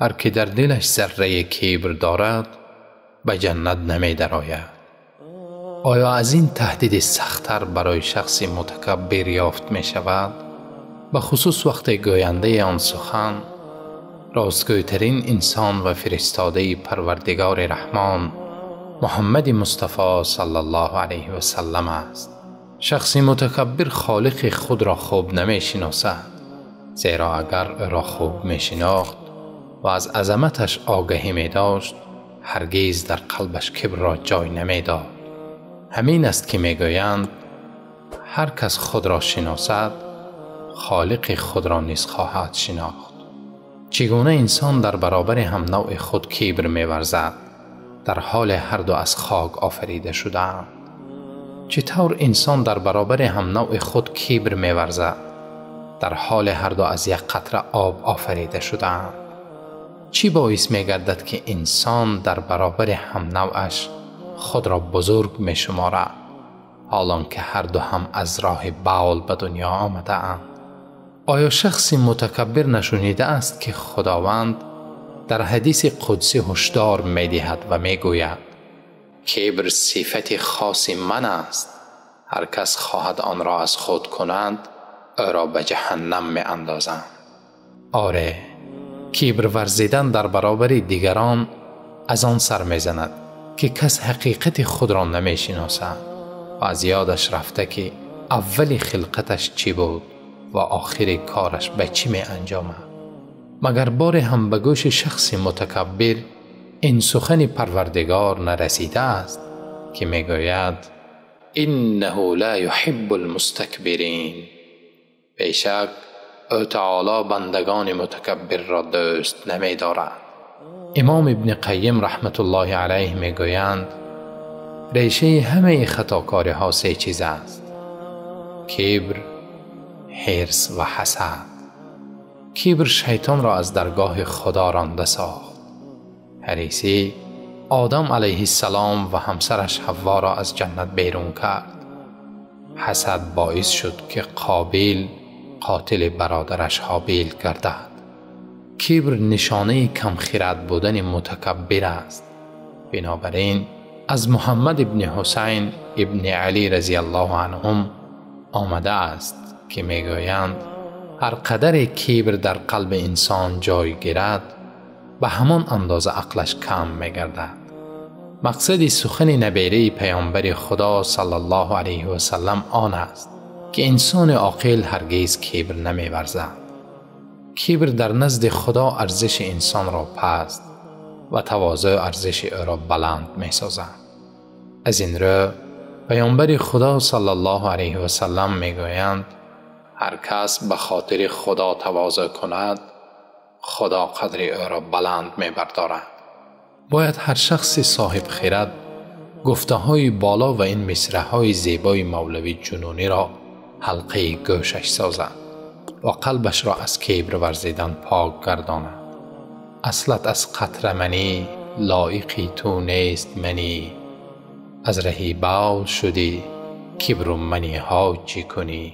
Ҳар ки дар дилаш зарраи кибр дорад, ба ҷаннат намедарояд. Оё аз ин таҳдиди сахттар барои шахси мутакаббир ёфт мешавад? Ба хусус вақте гӯяндаи он сухан ростгӯйтарин инсон ва фиристодаи Парвардигори Раҳмон Муҳаммади Мустафо саллаллоҳу алайҳи васаллам аст. Шахси мутакаббир холиқи худро хуб намешиносад, зеро агар ӯро хуб мешинохт ва аз азаматаш огаҳӣ медошт, ҳаргиз дар қалбаш кибрро ҷой намедод. Ҳамин аст ки мегӯянд ҳар кас худро шиносад, холиқи худро низ хоҳад шинохт. Чӣ гуна инсон дар баробари ҳам навъи худ кибр меварзад, дар ҳоле ҳар ду аз хок офарида шудаанд? Чӣ тавр инсон дар баробари ҳам навъи худ кибр меварзад, дар ҳоле ҳар ду аз як қатра об офарида шудаанд? Чӣ боис мегардад ки инсон дар баробари ҳам навъаш худро бузург мешуморад, ҳолон ки ҳар ду ҳам аз роҳи бавл ба дунё омадаанд? Оё шахси мутакаббир нашунидааст ки Худованд дар ҳадиси қудсӣ ҳушдор медиҳад ва мегӯяд: кибр сифати хоси ман аст, ҳар кас хоҳад онро аз худ кунад, ӯро ба ҷаҳаннам меандозам. Оре, кибр варзидан дар баробари дигарон аз он сар мезанад ки кас ҳақиқати худро намешиносад ва аз ёдаш рафта ки аввали хилқаташ чӣ буд ва охири кораш ба чӣ меанҷомад. Магар боре ҳам ба гӯши шахси мутакаббир ин сухани Парвардигор нарасидааст ки мегӯяд: иннаҳу ла юҳиббу алмустакбирин. Бешак ӯ таоло бандагони мутакаббирро дӯст намедорад. Имом Ибни Қайим раҳматуллоҳи алайҳ мегӯянд: решаи ҳамаи хатокориҳо се чиз аст: кибр, ҳирс ва ҳасад. Кибр шайтонро аз даргоҳи Худо ронда сохт. Ҳарисӣ Одам алайҳиссалом ва ҳамсараш Ҳавворо аз ҷаннат берун кард. Ҳасад боис шуд ки Қобил қотили бародараш Ҳобил гардад. Кибр нишонаи камхирад будани мутакаббир аст. Бинобар ин аз Муҳаммад ибни Ҳусайн ибни Алӣ разияллоҳу анҳум омадааст ки мегӯянд ҳар қадаре кибр дар қалби инсон ҷой гирад, ба ҳамон андоза ақлаш кам мегардад. Мақсади сухани набераи паёмбари Худо саллаллоҳу алайҳи васаллам он аст ки инсони оқил ҳаргиз кибр намеварзад. Кибр дар назди Худо арзиши инсонро паст ва тавозӯъ арзиши ӯро баланд месозад. Аз ин рӯ паёмбари Худо саллаллоҳу алайҳи васаллам мегӯянд: ҳар кас ба хотири Худо тавозӯъ кунад, Худо қадри ӯро баланд мебардорад. Бояд ҳар шахси соҳибхирад гуфтаҳои боло ва ин мисраҳои зебои Мавлавӣ Ҷунуниро ҳалқаи гӯшаш созад ва қалбашро аз кибр варзидан пок гардонад. Аслат аз қатра манӣ, лоиқи ту нест манӣ, аз раҳи бавл шудӣ, кибру маниҳо чӣ кунӣ?